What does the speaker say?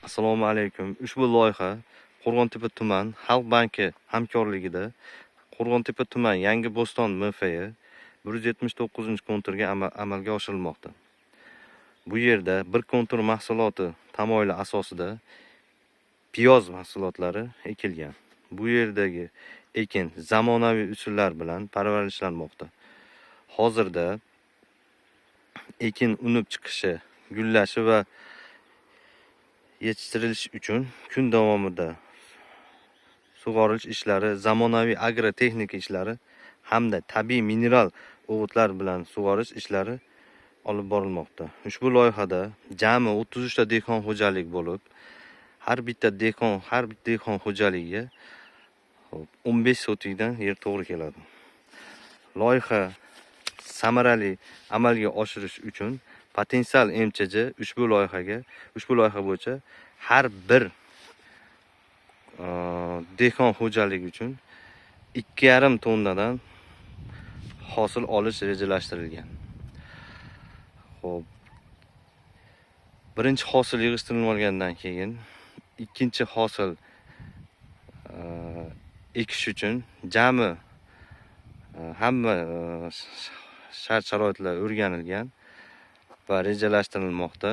Assalomu alaykum. Ushbu loyiha Qo'rg'ontepa tuman Xalq banki hamkorligida Qo'rg'ontepa tuman Yangi Bo'ston MFY 179-konturga amalga oshirilmoqda. Bu yerda bir kontur mahsuloti tamoyili asosida piyoz mahsulotlari ekilgan. Bu yerdagi ekin zamonaviy usullar bilan parvarishlanmoqda. Hozirda ekin unib chiqishi, gullashi va yetishtirilishi uchun kun davomida sug'orish ishlari, zamonaviy agrotexnika ishlari hamda tabiiy mineral o'g'itlar bilan sug'orish ishlari olib borilmoqda. Ushbu loyihada jami 33 ta dehqon xo'jalik bo'lib, har bitta dehqon xo'jaligiga, xo'p, 15 sotikdan yer to'g'ri keladi. Loyiha samarali amalga oshirish uchun Potensial MChJ ushbu loyiha bo'yicha har bir dehqon xo'jaligi uchun 2,5 tonnadan hosil olish rejalashtirilgan. Xo'p. Birinchi hosil yig'ishtirilgandan keyin ikkinchi hosil ekish uchun jami hamma shart sharoitlar o'rganilgan va rejalashtirilmoqda.